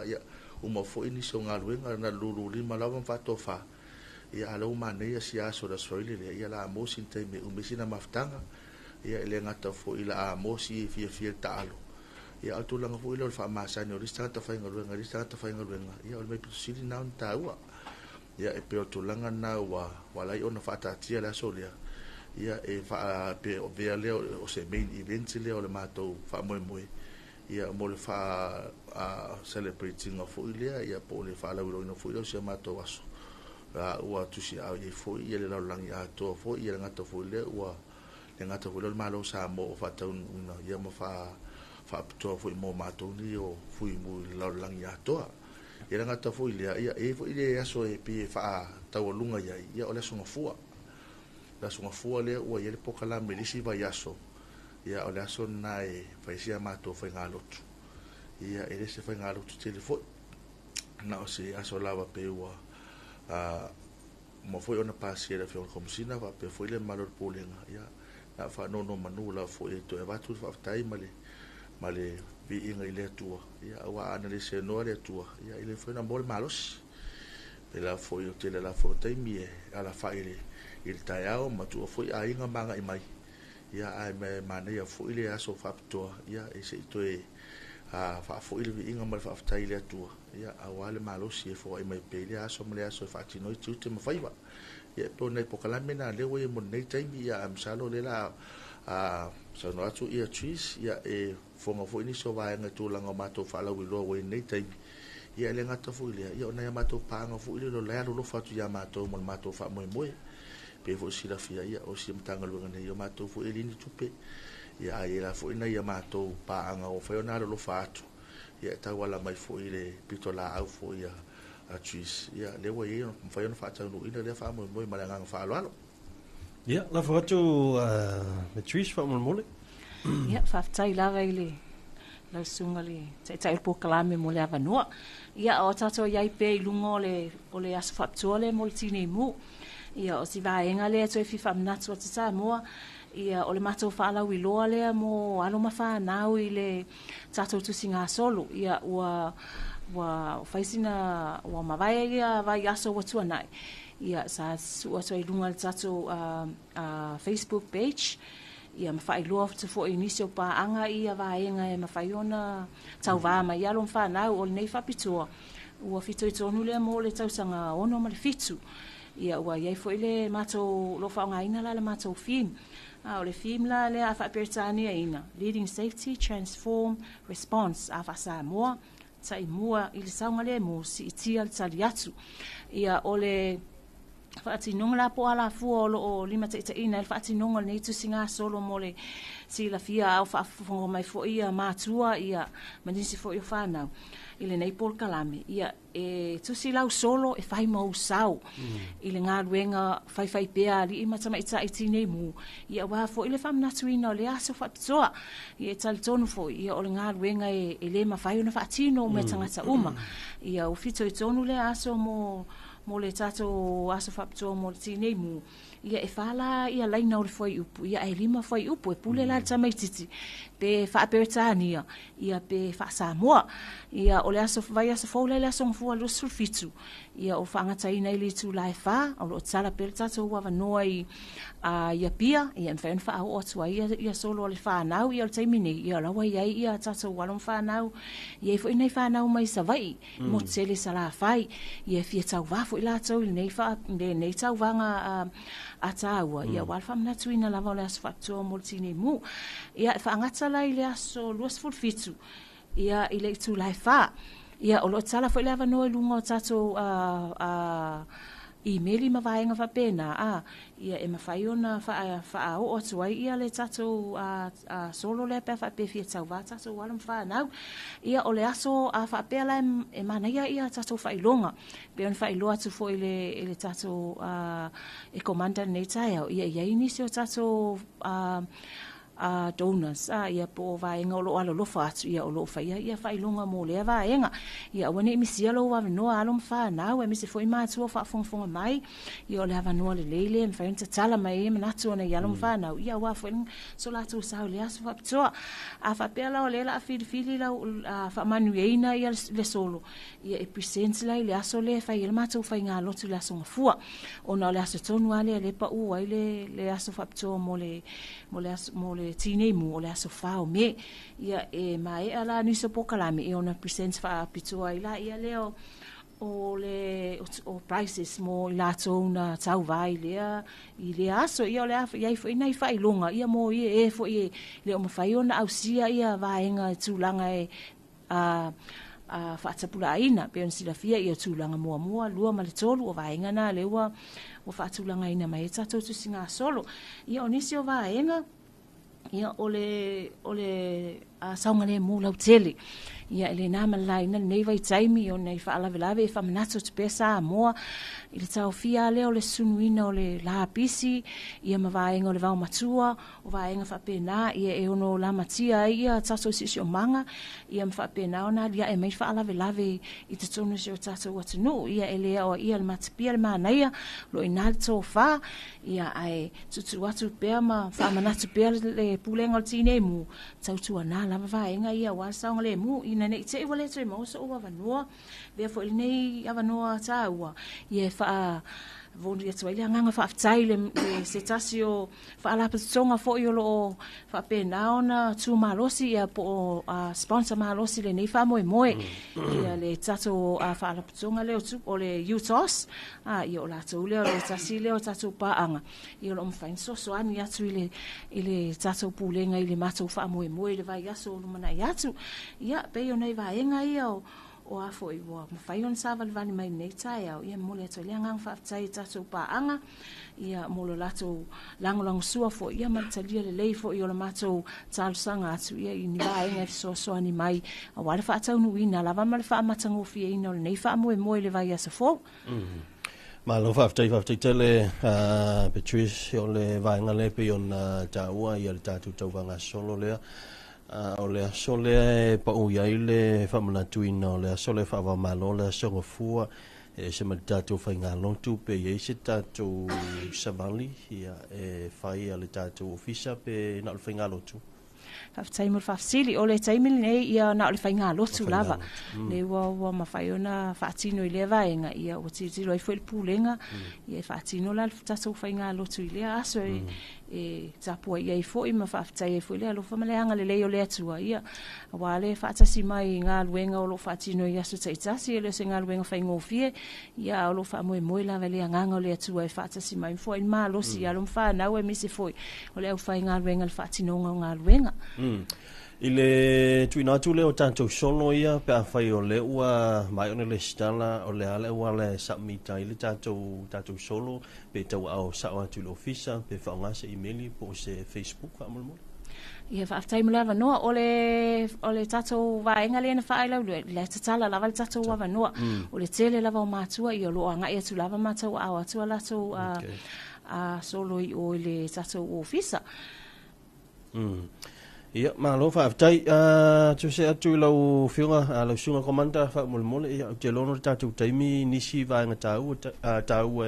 galuega, ia, uma foi nisi o galuega, na lululima lava ma faatofa. Ia, a o lea ua manaia si aso le Aso Faraile lea, ia o le a maua sina taimi e umi ai sina mafutaga. Ia, e le gata foi o le a maua si fiafia i le taalo, ia a o le tulaga foi lea o le faamasani o le isi tagata faigaluega i le isi tagata faigaluega, ia o le mea pito sili lena ona taua. Ia, e pei o le tulaga lena ua ala ai ona faataatia le aso lea, ia e faapea lea o se main event lea o le matou faamoemoe, ia mo le faa celebrate ina foi lea, ia po o le faalauiloaina foi lea o si a matou aso, ua tusiaao i ai foi ia le lalolagi atoa foi, ia le gata foi lea ua le gata foi lea o le Malo o Samoa ua faataunuuina ia ma faapitoa foi mo matou nei o Fuimu i le lalolagi atoa. Ia le gata foi lea, ia e i ai foi le aso e pei e faataualuga i ai, ia o le Aso Gafua. Le Aso Gafua lea ua i ai le polokalame i le isi vaiaso, ia o le aso lena e fai ai si a matou faigalotu. Ia e le se faigalotu tele foi, na o se aso lava pei ua uma foi ona pasia e le Afioga i le Komesina faapea foi le mamalu o le Pulega, ia na o faanonomanu lava foi e toe avatu le faafetai ma le viiga i le Atua, ia aua ana le seanoa le Atua, ia e le mafai ona maua le malosi. Pēlā foi o le tele lava foi o taimi e alafai i le taeao ma tuua foi aiga ma agai mai, ia ae manaia foi le aso faapitoa, ia e se i toe faafoi le viiga ma le faafetai i le Atua, ia aua le malosi e foai mai pea i lea aso ma lea aso e faatino ai tiute ma faiva. Ia e pei o nai polokalame na lea ua i ai mo lenei taimi, ia ae masalo o lea o le a saunoa atu ia Trees, ia e fofoga foi nisi o vaega i tulaga o matou faalauiloa ua i ai i lenei taimi. Ia e le gata foi i lea, ia o nai a matou paaga foi lea o la e alolofa atu ia matou mo le matou faamoemoe. Pei foi silafia, ia, o si Matagaluega nei, o matou foi e leai ni tupe. Ia ae i ai foi nai a matou paaga ua mafai ona alolofa atu, ia e tauala mai foi i le pitolaau foi a Trees, ia lea ua i ai, mafai ona faataunuuina lea faamoemoe ma le agaga faaaloalo. Ia, lafo atu Trees faamolemole. Ia, faafetai lava i le lau susuga le Taitai o le polokalame mo le avanoa. Ia, o tatou i ai pea i luga o le aso faapitoa lea mo le Tinei Mu. Ia, o si vaega lea e toe fia faamanatu atu Samoa, ia, o le matou faalauiloa lea mo alo ma fanau i le tatou tusigasolo. Ia, ua fai sina, ua mavae ia vaiaso ua tuanai. Ia, sa suu atu ai i luga o le tatou Facebook page, ia ma faailoa atu foi i nisi o paaga ia vaega e mafai ona tauvā mai alo ma fanau. O lenei faapitoa ua fitoitonu lea mo le tausaga 6 ma le 7. Ia ua i ai foi le matou lo faaaogaina la le matou theme. O le theme la lea a faa-Peretania Leading Safety Transform Response, a faa-Samoa, taimua i le saogalemu, siitia le tali atu. Ia, o le faatinoga la po o alafua o lo o limataitaiina ai le faatinoga o lenei tusigasolo mo le silafia a o faafofoga mai foi ia matua ia ma nisi foi o fanau i lenei polokalame. Ia, e tusi lau solo e fai mau sao i le galuega faifaipea a alii ma tamaitai tinei mu, ia aua foi le faamanatuina o le aso faapitoa. Ia e talitonu foi, ia o le galuega e le mafai ona faatino uma e tagata uma. Ia ua fitoitonu lea aso mo le tatou aso faapitoa mo le tinei mu. Ia e 4 la ia laina o le fuaiupu, ia ae 5 fuaiupu e pule la le tamaititi pe faa-Peretania, ia pe faa-Samoa. Ia o le aso vaiaso fou lea, le aso Gafua 27, ia o faagataina i le itula e 4, o lo o tatala pea le tatou avanoa i Apia, ia e mafai ona faaoo atu ai ia solo a le fanau. Ia o le taimi nei, ia o la ua i ai ia tatou alo ma fanau, i ai foi nai fanau mai Savaii, motu tele Salafai, ia e fia tauvā foi latou i lenei tauvaga a tāua, ia aua le faamanatuina lava o le aso faapitoa mo le tinei mu. Ia e faagata la i le aso 27, ia i le itula e 4. Ia o lo o tatala foi le avanoa i luga o tatou imeli ma vaega faapena, ia e mafai ona faaoo atu ai ia le tatou solo lea pe a faapea e fia tauvā tatou alo ma fanau. Ia o le aso a faapea la e manaia ia tatou faailoga, pe ona faailoa atu foi i le tatou e commander lenei taeao, ia i ai nisi o tatou donors ia po o vaega o lo o alolofa atu ia o lo o faia ia faailoga mo lea vaega. Ia aua ne i misia lou avanoa alo ma fanau aemaise foi matua o faafogafoga mai. Ia o le avanoa lelei lea e mafai ona tatala mai ai manatu o nai alo ma fanau ia aua foi so latou sao i le aso faapitoa. A faapea la o lea o le a filifili lau faamanuiaina ia le solo, ia e present la i le aso lea e fai ai le matou faigalotu i le aso Gafua, ona o le aso tonu lava lea lea e pau ai le aso faapitoa mo le mo le tinei mu, o le aso 4 o Me. Ia e maea la nisi o polokalame ia ona present faapitoa ai laia lea o le o prizes mo i latou na tauva i lea aso. Ia o le a i ai foi nai faailoga ia mo ia e foi e le o mafai ona ausia ia vaega e tulaga e faatapulaaina pe ona silafia ia tulaga muamua, 2 ma le 3 o vaega na lea ua faatulagaina mai e tatou tusigasolo. Ia o nisi o vaega ia o le saogalemu lautele. Ia e le na malaina lenei vaitaimi ona i faalavelave e faamanatu atu pea Samoa i le taofia lea o le sunuina o le lapisi ia ma vaega o le vaomatua o vaega faapena ia e ono lamatia ai ia tatou siosiomaga ia ma faapena ona aliae mai faalavelave i totonu o si o tatou atunuu. Ia e le aoaia le matapia le manaia lo ina le tofa ia ae tutu atu pea ma faamanatu pea le pulega o le tinei mu tautuana lava vaega ia aua le saogalemu ina nei te i ua le toe maua so'u avanoa lea foi lenei avanoa taua ia e faa momoli atu ai le agaga faafetai le se tasi o faalapotopotoga foi o loo faapena ona tumalosi ia po o sponsor malosi lenei faamoemoe ia le tatou faalapotopotoga lea o le UTOS ia o latou lea o le tasi lea o tatou paaga ia o loo mafai ona fesoasoani atu i le tatou pulega i le matou faamoemoe i le vaiaso o lumanai atu. Ia pei o nai vaega ia o a foi ua mafai ona savalivali mai nei taeao. Ia momoli atu ai le agaga faafetai i tatou paaga ia mo lo latou lagolagosua foi ia ma le talia lelei foi o le matou talosaga atu ia i ni vaega e fesoasoani mai aua le faataunuuina lava ma le faamatagofieina o lenei faamoemoe i le vaiaso fou. Malo faafetai tele Patrice o le vaega lea pei ona taua ia le tatou tauvaga solo lea. O le aso lea e pau i ai le faamanatuina o le aso lea faavamalo le aso Gafua e se ma le tatou faigalotu pe i ai se tatou savali ia e fai a le tatou ofisa pe na o le faigalotu. Faafetai mo le faafesili. O le taimi lenei ia na o le faigalotu lava. Le ua mafai ona faatino i lea vaega ia ua tilotilo ai foi le pulega ia e faatino la le tatou faigalotu i lea aso e tapuai ai foi ma faafetai ai foi le alofa ma le agalelei o le Atua ia aua le faatasi mai i galuega o lo o faatino i aso taitasi e le o se galuega faigofie ia o lo o faamoemoe lava i le agaga o le Atua e faatasi mai foi i le malosi alo ma fanau aemaise foi o le aufaigaluega le faatinoga o galuega. I le tuuina atu lea o tatou solo ia pe afai o lea ua maea ona resitala o le a le auala e submit ai le tatou solo pe tauaao sao atu i le ofisa pe faaaoga se email po o se Facebook faamolemole. Ia faafetai mo le avanoa o le tatou vaega lea na faailau le tatala lava le tatou avanoa o le tele lava o matua ia o lo o agai atu lava ma tauaao atu a latou solo i o i le tatou ofisa. Ia, malo faafetai. Tusi atu i lau afioga, lau susuga Komanda faamolemole, ia ou te iloa le tatou taimi nisi vaega taua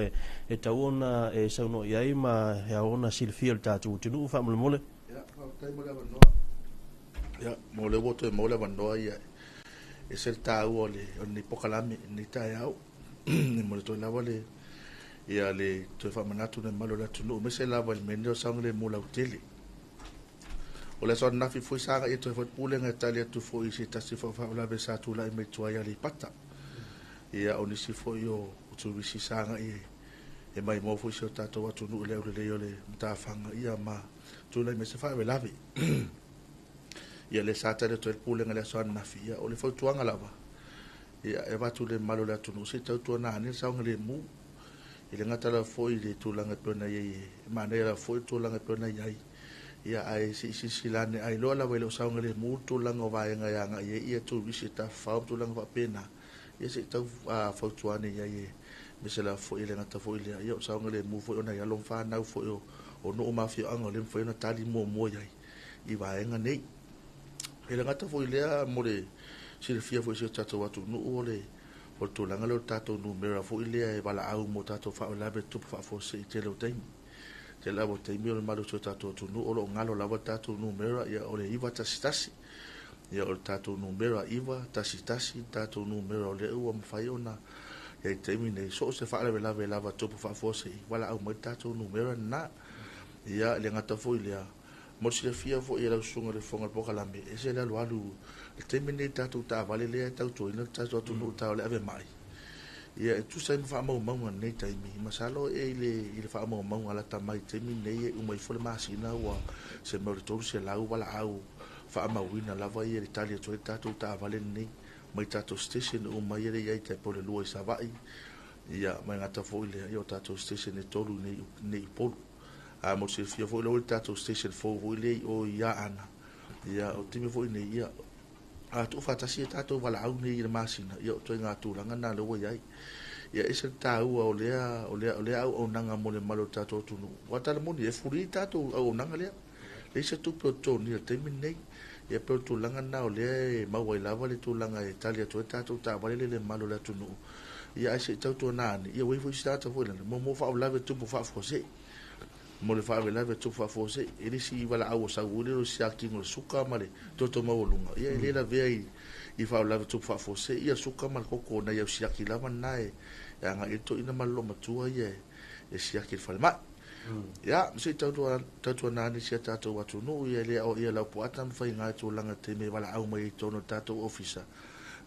e tau ona e saunoa i ai ma e ao ona silafia o le tatou atunuu faamolemole. Ia, faafetai mo le avanoa. Ia, mo le ua toe maua le avanoa ia e se le taua o lenei polokalame lenei taeao. Mo le toe lava le ia le toe faamanatu le mamalu o le atunuu aemaise lava i le mea lenei o saogalemu lautele. O le aso ananafi foi sa agai atu ai foi le pulega e tali atu foi i se tasi foi o faalavelave sa tulai mai tua i Aleipata. Ia o nisi foi o turisi sa agai e maimoa foi si o tatou atunuu i le aulelei o le matafaga ia ma tulai mai se faalavelave. Ia le sa tali atu ai le pulega i le aso ananafi, ia o le fautuaga lava ia e avatu le mamalu o le atunuu se i tautuana ane le saogalemu. I le gata lava foi i le tulaga e pei ona i ai e manaia lava foi le tulaga e pei ona i ai. Ia ae se i silasila ane ai loa lava i le saogalemu le tulaga o vaega e agai ai ia turisi e tafafao ma tulaga faapena. Ia se i tau fautua ane i ai e aemaise lava foi i le gata foi lea ia o saogalemu foi ona i alo ma fanau foi o nuu ma afioaga o lea e mafai ona tali muamua i ai. i vaega nei. E le gata foi i lea mo le silafia foi e si o tatou atunuu o le o le tulaga lea o le tatou numera foi lea e valaau mo tatou faalavelave tutupu faafuasei i le tele o taimi. Tele lava o taimi o le mamalu o si o tatou atunuu o lo o galo lava le tatou numera, ia o le 911. Ia o le tatou numera 911 le tatou numera o lea ua mafai ona i ai i le taimi nei, so o se faalavelave lava e tupu faafuasei, valaau mai le tatou numera lena. Ia e le gata foi i lea, Mo le silafia foi e lau susuga i le Fofoga o le Polokalame, e ese le alualu i le taimi lenei i le tatou taavale lea e tautuaina le tatou atunuu i le ta o le ave mai. Ia e tusa ai ma faamaumauga i lenei taimi, masalo e i le, i le faamaumauga lata mai i le taimi lenei e uma ifo le masina ua se mea o le 300 valaau faamauina lava ia i le tali atu ai le tatou taavale lenei mai tatou station uma ia lea e i ai tai pei o le lua i Savaii, ia ma e gata foi i lea, ia o tatou station e tolu i nei i Upolu. A mo le silafia foi lea ua i le tatou station fou foi lea i o i Aana. Ia, o le taimi foi nei, ia, a tuufaatasi ia tatou valaau nei i le masina, ia o ituaiga tulaga na lea ua i ai. Ia, e ese le taua o lea, o lea, o lea auaunaga mo le mamalu o le tatou atunuu. Aua tala moni, e free le tatou auaunaga lea. Leai se tupe o totogia i le taimi lenei. Ia pei o le tulaga lena o lea e maua ai lava le tulaga e tali atu ai le tatou taavale lea i le mamalu o le atunuu. Ia ae se i tautuana ane, ia ua i ai foi isi tagata foi lele, mo faalavelave tupu faafuasei. Mo le faalavelave tupu faafuasei, e le isi valaau o sau foi lele o le siakiina o le suka ma le toto maualuga, ia e le lavea i faalavelave tupu faafuasei, ia suka ma le koko nai au siaki lava na e agai i ai le toeaina ma le loomatua ia e siaki i le falemai. Ia, se i tautuana ane si a tatou atunuu, ia e le aoaia Laupua Tamafaiga i tulaga taimi e valaau mai ai i totonu o le tatou ofisa.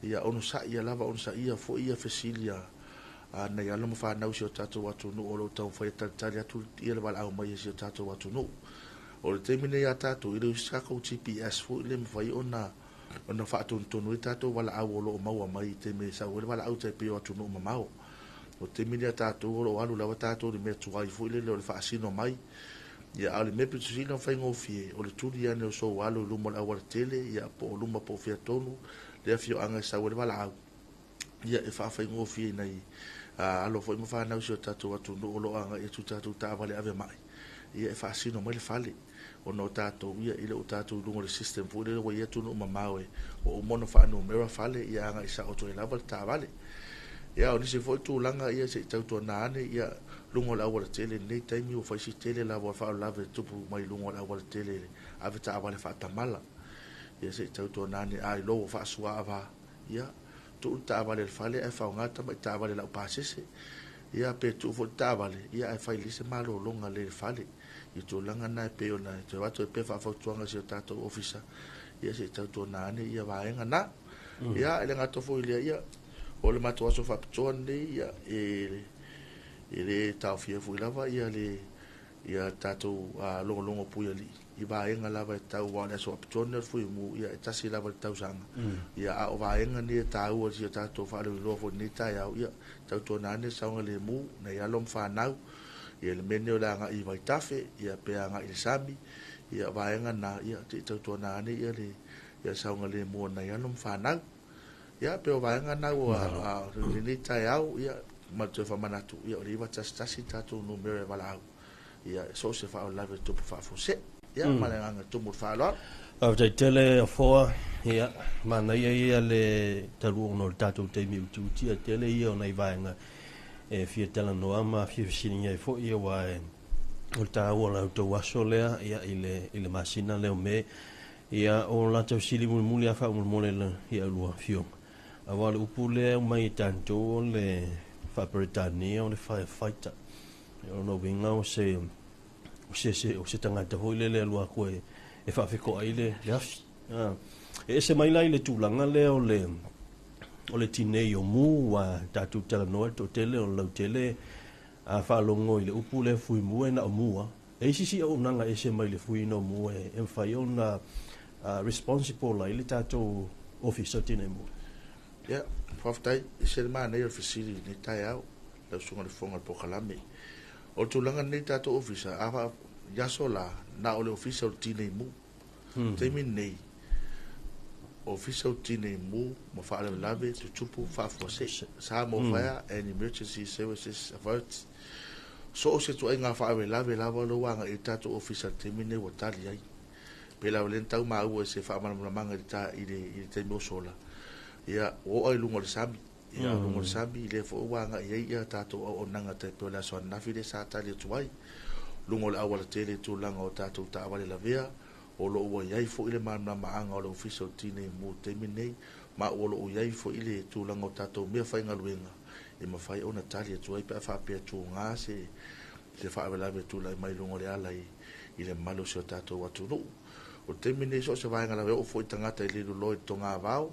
Ia onosaia lava, onosaia foi ia fesili a nai alo ma fanau i si o tatou atunuu o lo o taumafai e talitali atu ia le valaau mai e si o tatou atunuu. O le taimi nei a tatou, e le o se tatou GPS foi le mafai ona faatonutonu ai tatou valaau o lo o maua mai i taimi e sau ai le valaau tai pei o atunuu mamao. O le taimi nei a tatou o lo o alu lava tatou i le mea tuai foi lele o le faasino mai. Ia, a o le mea pito sili ona faigofie, o le tuli ane o sou alo i luma o le aualatele, ia, po o luma po o fea tonu le afioaga e sau ai le valaau, ia, e faafaigofie i nai alo foi ma fanau i si o tatou atunuu o lo o agai atu i tatou taavale ave mai, ia, e faasino mai le fale. Ona o tatou, ia, e le o tatou i luga o le system foi lele ua i ai atunuu mamao e ua uma ona faanumera fale, ia agai sao atu ai lava le taavale. Ia, o nisi foi tulaga, ia, se i tautuana ane, ia, luga o le aualatele i lenei taimi ua fai si tele lava o le faalavelave e tupu mai luga o le aualatele i le ave taavale faatamala. Ia se i tautuana ane, a iloa ua faasuaava, ia, tuu le taavale i le fale ae faaaoga le tamai taavale laupasese. Ia, pe tuu foi le taavale, ia, ae fai lelei se malologa lelei i le fale. I tulaga na e pei ona toe avatu ai pea faafautuaga i si o tatou ofisa, ia se i tautuana ane ia vaega na. Ia, e le gata foi i lea, ia, o le matou aso faapitoa lenei, ia, e le taofia foi lava ia le ia tatou logologo puialii i vaega lava e tau, aua o le aso faapitoa lenei o le Fuimu, ia e tasi lava i le tausaga. Ia, a o vaega nei e taua i si o tatou faaleuiloa foi i lenei taeao, ia, tautuana ane saogalemu, nai alo ma fanau, ia le mea lenei o le agai i vaitafe, ia pe agai i le sami, ia vaega na, ia te i tautuana ane ia le ia saogalemu o nai alo ma fanau. Ia pe o vaega na ua lenei taeao, ia ma toe faamanatu, ia o le 911 tatou numera e valaau, ia so o se faalavelave tupu faafuasei. Ia ma le agaga tumu i le faaaloalo. Faafetai tele Afoa, ia manaia ia le talu ona o le tatou taimi utiuti a tele ia o nai vaega e fia talanoa ma fia fesiligia ai foi aua e o le taua o la outou aso lea ia i le i le masina lea o Me. Ia o latou sili mulimuli a faamolemole i a lua afioga aua o le upu lea e aumai e tatou o le faa-Peretania o le firefighter. O lona uiga o se o se se o se tagata foi lele e alu atu e faafetoai le le afi. E ese mai la i le tulaga lea o le o le tinei o mu ua tatou talanoa i le toatele o le lautele a faalogo i le upu lea fui mu e na o mu lava. E i ai sisi auaunaga ese mai le fuiina o mu e mafai ona responsible ai le tatou ofisa o tinei mu? Ia, faafetai. E ese le manaia o le fesili i lenei taeao, lau Susuga i le Fofoga o le Polokalame. O le tulaga lenei i tatou ofisa, a faa, i aso la, na o le ofisa o le Tinei Mu. O le taimi lenei, Ofisa o Tinei Mu ma Faalavelave Tutupu Faafuasei, Samoa Fire and Emergency Services Authority. So o se ituaiga faalavelave lava lea ua agai i ai le tatou ofisa i le taimi lenei ua tali ai. Pe lava le tau maua se faamalamalamaga i le ta i le taimi o sola. Ia, ua oo i luga o le sami. Ia, luga o le sami, lea foi ua agai ai ia tatou auaunaga tai pei o le aso ananafi lea sa tali atu ai. Luga o le aualatele i tulaga o tatou taavale lavea, o lo o ua i ai foi le malamalamaaga o le Ofisa o Tinei Mu i le taimi lenei, ma o lo o i ai foi le tulaga o tatou meafaigaluega e mafai ona tali atu ai pe a faapea tuga se faalavelave e tulai mai luga o le ala i le mamalu o si o tatou atunuu. O le taimi lenei, so o se vaega lava e oo foi i tagata e le loloa i le togavao,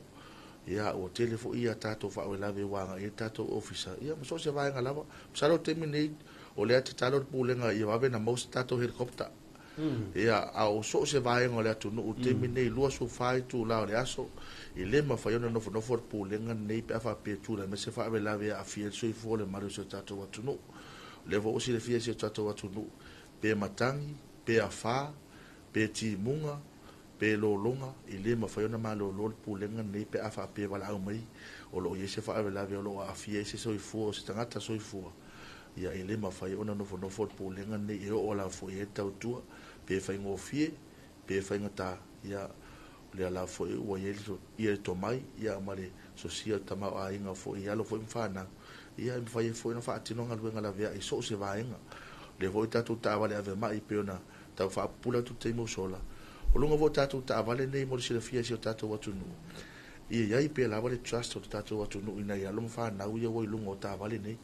ia, ua tele foi ia tatou faalavelave ua agai i ai le tatou ofisa, ia ma so o se vaega lava. Masalo o le taimi lenei, o lea e tatalo le Pulega ia vave ona maua se tatou helicopter. Ia, a o so o se vaega o le atunuu i le taimi lenei, 24 itula o le aso, e le mafai ona nofonofo le Pulega lenei pe a faapea e tulai mai se faalavelave e aafia ai le soifua o le mamalu o si o tatou atunuu. O lea foi ua silafia e si o tatou atunuu, pe matagi, pe afa, pe timuga, pe lologa, e le mafai ona malolo le Pulega lenei pe a faapea e valaau mai o lo o i ai se faalavelave o lo o aafia ai se soifua o se tagata soifua. Ia, e le mafai ona nofonofo le Pulega lenei e oo lava foi i ai le tautua, pe faigofie, pe faigata. Ia, o lea lava foi ua i ai le tomai, ia, ma le sosia o le tamaoaiga foi i alo foi ma fanau, ia, e mafai ai foi ona faatino galuega laveai i so o se vaega. O lea foi tatou taavale ave mai pei ona tau faapupula atu le taimi ua sola, o luga foi o tatou taavale nei mo le silafia e si o tatou atunuu, ia i ai pea lava le trust o le tatou atunuu i nai alo ma fanau ia ua i luga o taavale nei.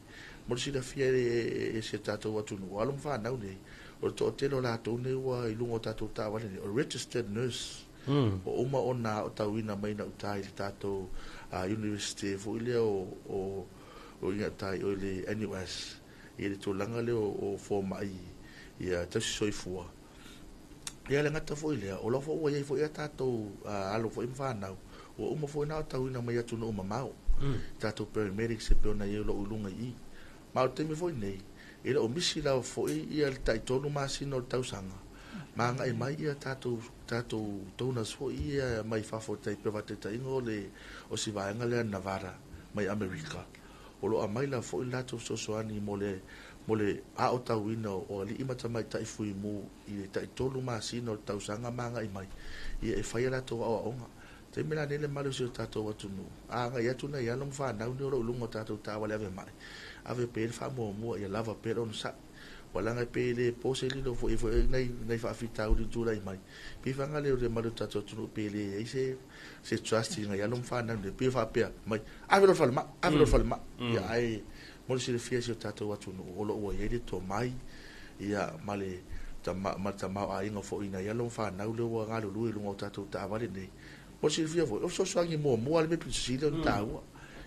Mo le silafia e si o tatou atunuu, o alo ma fanau nei, o le toatele o latou nei ua i luga o tatou taavale nei, o registered nurse. O uma ona aotauina mai gauta i le tatou university foi lea o i gauta i le NUS, i le tulaga lea o fomai ia tausi soifua. Ia le gata foi lea, o lo foi ua i ai foi a tatou alo foi ma fanau, ua uma foi ona aotauina mai atunuu mamao, tatou paramedics e pei ona i ai o lo o i luga i i. Ma o le taimi foi nei, e le o misi lava foi ia le tai 3 masina o le tausaga, ma agai mai ia tatou donors foi ia mai fafo tai pe faataitaiga o si vaega lea Nevada mai Amerika. O lo o aumai lava foi le latou fesoasoani mo le aotauina o alii ma tamaitai fuimu i le tai 3 masina o le tausaga ma agai mai, ia e fai a latou aoaoga. Taimi la nei le mamalu o si o tatou atunuu, a agai atu nai alo ma fanau nei o lo o i luga o tatou taavale ave mai, ave pea le faamuamua ia lava pea le onosai. Ua laga pe le po se lilo foi nai faafitauli tulai mai. Pe fanga le o le mamalu o le tatou atunuu pe le ai se trust i nai alo ma fanau nei, pe faapea mai, ave lo falemai, ave lo falemai. Ia ai mo le silafia si o tatou atunuu, o lo o ua i ai le tomai, ia, ma le tamaoaiga foi nai alo ma fanau lea ua galulue i luga o tatou taavale nei. Mo le silafia foi, o fesoasoani muamua le mea pito sili ona taua.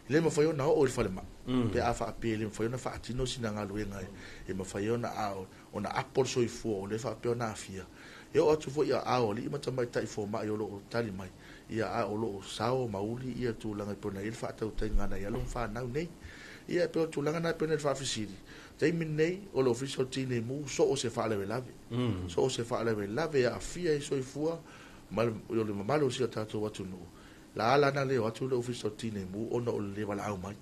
E le mafai ona oo i le falemai, pe a faapea e le mafai ona faatino sina galuega e mafai ona apo le soifua o lea faapea ona aafia. E oo atu foi a ao alii ma tamaitai fomai o lo o tali mai, ia a o lo o sao mauli ia tulaga e pei ona i ai le faatautaiga a nai alo ma fanau nei. Ia e pei o tulaga na e pei ona i le faafesili. Taimi nei, o le Ofisa o Tinei Mu, so o se faalavelave. So o se faalavelave e aafia ai soifua ma le mamalu o si o tatou atunuu. La ala na leo atu le Ofisa o Tinei Mu ona o le valaau mai.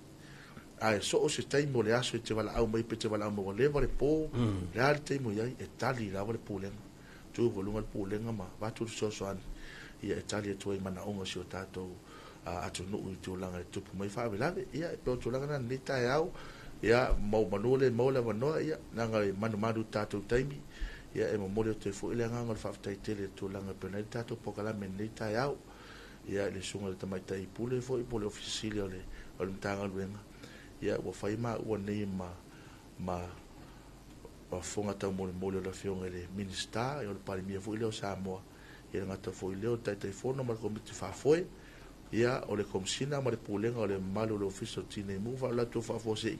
Ae so o se taimi o le aso e te valaau mai pe te valaau mai ua leva le po, le a le taimi o i ai, e tali lava le Pulega. Tu foi luga le Pulega ma avatu le fesoasoani, ia e tali atu ai manaoga o si o tatou atunuu i tulaga e tupu mai faalavelave. Ia, e pei o tulaga na lenei taeao, ia, mau manu le maua le avanoa, ia, leaga e manumanu i tatou taimi, ia, e momoli atu ai foi le agaga o le faafetai tele i le tulaga e pei ona i ai le tatou polokalame i lenei taeao. Ia, i le susuga i le tamaitai pule foi po o le Ofisa Sili o le Matagaluega, ia, ua fai maua nei ma fofoga taumolimoli o le afioga i le Minisita, o le Palemia foi lea o Samoa, ia le gata foi lea o le Taitaifono ma le Komiti Faafoe, ia, o le Komesina ma le Pulega o le mamalu o le Ofisa o Tinei Mu, faalatou faafuasei,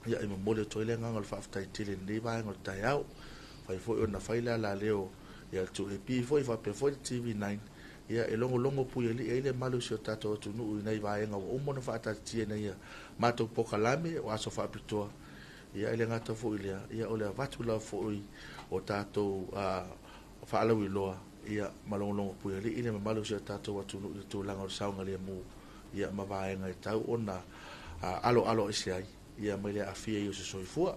ia, e momoli atu ai le agaga o le faafetai tele i lenei vaega o le taeao. Fai foi ona fai le alaleo, ia, le 2AP foi, faapea foi le TV9, ia, e logologo pui alii ai le mamalu o si o tatou atunuu i nai vaega ua uma ona faataatitia ina ia matou polokalame o aso faapitoa. Ia, e le gata foi lea, ia, o le avatu lava foi o tatou faalauiloa, ia, ma logologo pui alii le mamalu o si o tatou atunuu i le tulaga o le saogalemu, ia, ma vaega e tau ona aloalo ese ai, ia, mai le aafia i o se soifua.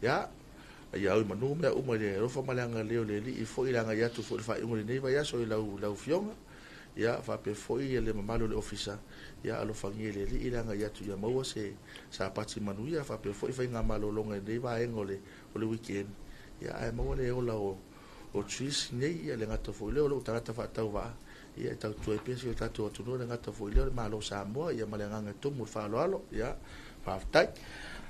Ia, Ia au i manu mea uma i le alofa ma le agalelei o le Alii foi i le agai atu foi i le faaiuga o lenei vaiaso i lau lau Afioga, ia faapea foi le mamalu o le Ofisa, ia alofagia e le Alii le agai atu ia maua se Sapati manuia faapea foi faigamalologa i lenei vaega o le o le weekend, ia ae maua le ola o o Trish nei, ia le gata foi lea o lou tagata faatauvaa, ia e tautua ai pea si o tatou atunuu, le gata foi lea o le Malo o Samoa, ia ma le agaga e tumu i le faaaloalo, ia faafetai.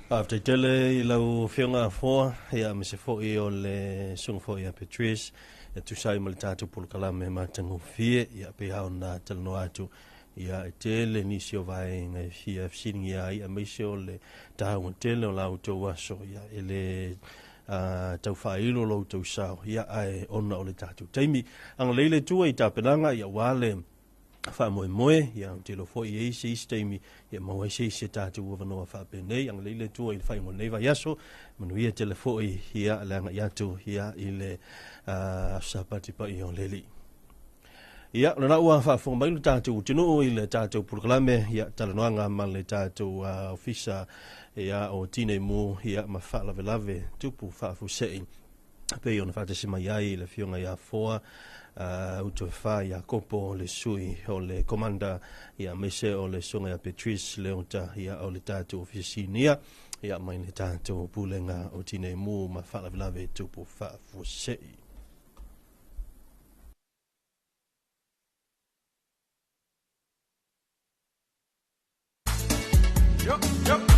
Faafetai tele i lau Afioga Afoa, ia aemaise foi o le susuga foi ia Patrice, e tusa ai ma le tatou polokalame matagofie, ia pei lava ona talanoa atu, ia e tele nisi o vaega e fia fesiligia ai, aemaise o le taua tele o la outou aso, ia e le tau faailo lo outou sao, ia ae ona o le tatou taimi. Agalelei le Atua i tapenaga, ia aua le faamoemoe, ia ou te iloa foi e i ai se isi taimi ia maua ai se isi e tatou avanoa faapenei. Agalelei le Atua i le faaiuga o lenei vaiaso, manuia tele foi ia le agai atu ia i le Aso Sapati paia o le Alii. Ia, o lena ua faafofoga mai lo tatou atunuu i le tatou polokalame, ia, talanoaga ma le tatou ofisa, ia, o Tinei Mu, ia, ma faalavelave tupu faafuasei pei ona faatasi mai ai le Afioga ia Foa Utoefa Iakopo, le sui o le Commander, ia, aemaise o le Susuga ia Patrice Leota, ia, o le tatou ofisa sinia, ia, mai le tatou Pulega o Tinei Mu ma faalavelave tupu faafuasei. Yo, yo.